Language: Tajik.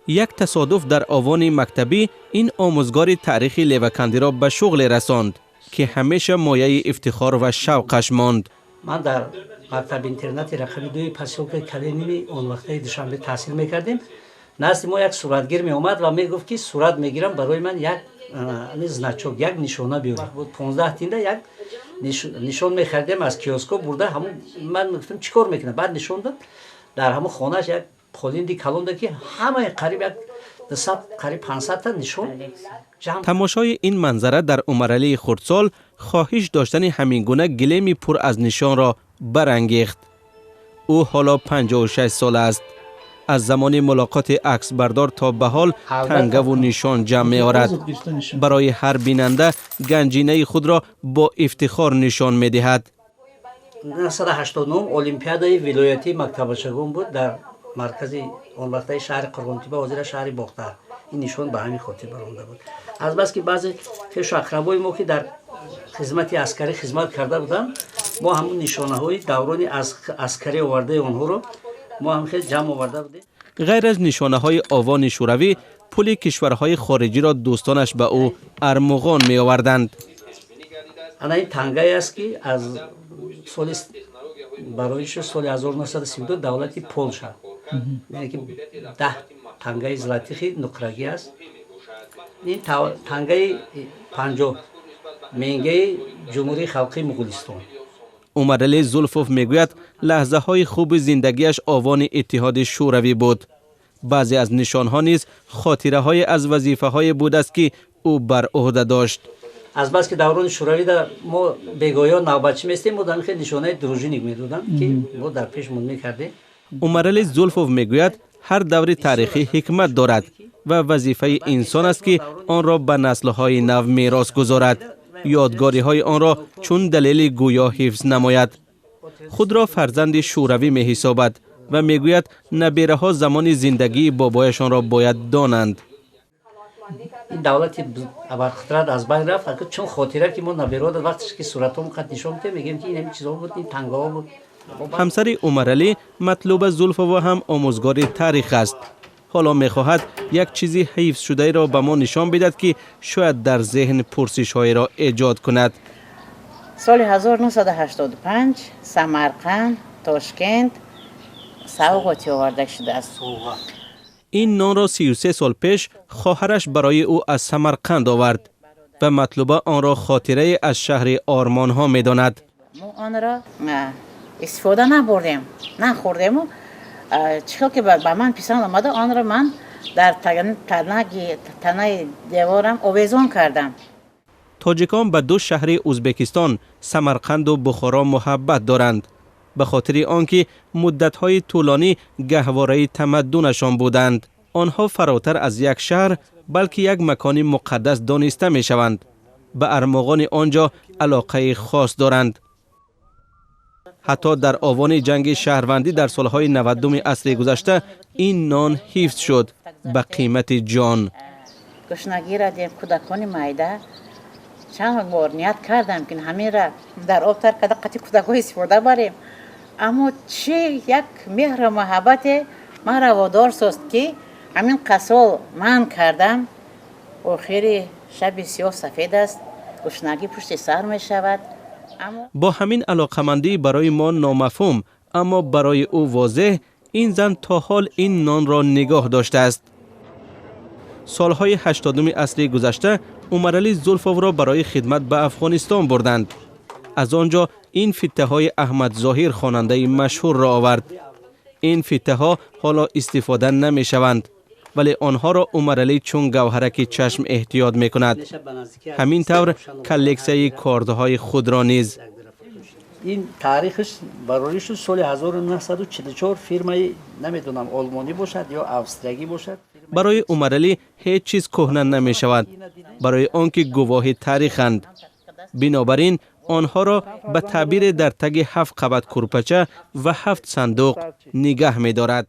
Як тасодуф дар овони мактабӣ ин омӯзгори таърихи Левакандиро ба шуғле расонд, ки ҳамеша мояи ифтихор ва шавқаш монд. Ман дар мактаби интернати рақами 2 посёлкаи Калинини он вақтаи Душанбе таҳсил мекардем. Назди мо як суратгир меомад ва мегуфт, ки сурат мегирам, барои ман як значок, як нишона биёр. Буд 15 тинда як нишон мехаридем, аз киоско бурда. Ҳамун ман мегуфтам, чӣ кор мекунам? Баъд нишон дод, дар ҳамун хонааш як қолинди калон, ки ҳамаи қариб як 200, қариб 500-та нишон ҷамъ. Тамошои ин манзара дар Умаралии хурдсол хоҳиш доштани ҳамин гуна гилеми пур аз нишонро барангехт. Ӯ ҳоло 56 сола аст. Аз замони мулоқоти аксбардор то ба ҳол тангаву нишон ҷамъ меорад. Барои ҳар бинанда ганҷинаи худро бо ифтихор нишон медиҳад. 989 олимпиадаи вилоятии мактаббачагон буд дар маркази он вақтаи шаҳри Қурғонтипа, ҳозира шаҳри Бохтар. Ин нишон ба ҳамин хотир баромада буд, азбаски баъзе хешу ақрабои мо, ки дар хизмати аскарӣ хизмат карда буданд, мо ҳамун нишонаҳои даврони аскарӣ овардаи онҳоро мо ҳам хел ҷамъ оварда будем. Ғайр аз нишонаҳои овони шӯравӣ, пули кишварҳои хориҷиро дӯстонаш ба ӯ армуғон меоварданд. Ана ин тангае аст, ки аз соли барои шуд соли 1932, давлати Полша, яъне ки 10 тангаи злотыхи нуқрагӣ аст. Ин тангаи 50 менгаи Ҷумҳурии Халқии Муғулистон. Умаралӣ Зулфов мегӯяд, лаҳзаҳои хуби зиндагиаш овони Иттиҳоди Шӯравӣ буд. Баъзе аз нишонҳо низ хотираҳое аз вазифаҳое будааст, ки ӯ бар ӯҳда дошт. Азбаски даврони шӯравӣ да мо бегоҳиҳо навбатчӣ местем, мо дар хел нишонаи дружинник медодам, ки мо дар пешмон мекардем. Умаралӣ Зулфов мегӯяд, ҳар даври таърихӣ ҳикмат дорад ва вазифаи инсон аст, ки онро ба наслҳои нав мерос гузорад, ёдгориҳои онро чун далели гӯё ҳифз намояд. Худро фарзанди шӯравӣ меҳисобад ва мегӯяд, набераҳо замони зиндагии бобояшонро бояд донанд. Ин давлати абарқудрат аз байн рафт, чун хотира, ки мо набераҳо вақтеш ки суратҳо қад нишон медиҳем, мегӯем, ки ин ҳамин чизҳо буд, ин тангаҳо буд. Ҳамсари Умаралӣ, Матлуба Зулфова, ҳам омӯзгори таърих аст. Ҳоло мехоҳад як чизи ҳифзшудаеро ба мо нишон бидад, ки шояд дар зеҳн пурсишҳоеро эҷод кунад. Соли 1985 Самарқанд, Тошкент савғоти оварда шудааст. Ин нонро 33 сол пеш хоҳараш барои ӯ аз Самарқанд овард ва Матлуба онро хотирае аз шаҳри ормонҳо медонад. Мо онро истифода набурдем, нахӯрдему чӣ хел ки ба ман писанд омада, онро ман дар танаи деворам овезон кардам. Тоҷикон ба ду шаҳри Ӯзбекистон, Самарқанду Бухоро, муҳаббат доранд, ба хотири он ки муддатҳои тӯлонӣ гаҳвораи тамаддунашон буданд. Онҳо фаротар аз як шаҳр, балки як макони муқаддас дониста мешаванд. Ба армуғони он ҷо алоқаи хос доранд. Ҳатто дар овони ҷанги шаҳрвандӣ дар солҳои 90-уми асри гузашта ин нон ҳифз шуд ба қимати ҷон. Гушнагира дем, кӯдакони майда. Чанд бор ният кардам, ки ҳаминра дар об тар карда, қати кӯдакҳо истифода барем, аммо чӣ як меҳру муҳаббате маро водор сохт, ки ҳамин қасол ман кардам. Охири шаби сиёҳ сафед аст, гушнагӣ пушти сар мешавад. Бо ҳамин алоқамандӣ барои мо номафҳум, аммо барои ӯ возеҳ, ин зан то ҳол ин нонро нигоҳ доштааст. Солҳои 80-уми асри гузашта Умаралӣ Зулфовро барои хидмат ба Афғонистон бурданд. Аз он ҷо ин фиттаҳои Аҳмадзоҳир, хонандаи машҳурро овард. Ин фиттаҳо ҳоло истифода намешаванд, вале онҳоро Умаралӣ чун гавҳараки чашм эҳтиёт мекунад. Ҳамин тавр коллексияи кордҳои худро низ. Ин таърихаш барорӣ шуд соли 1944, фирмаи намедонам, олмонӣ бошад ё австриягӣ бошад. Барои Умаралӣ ҳеҷ чиз кӯҳна намешавад, барои он ки гувоҳи таъриханд. Бинобар ин онҳоро ба таъбире дар таги ҳафт қабат курпача ва ҳафт сандуқ нигаҳ медорад.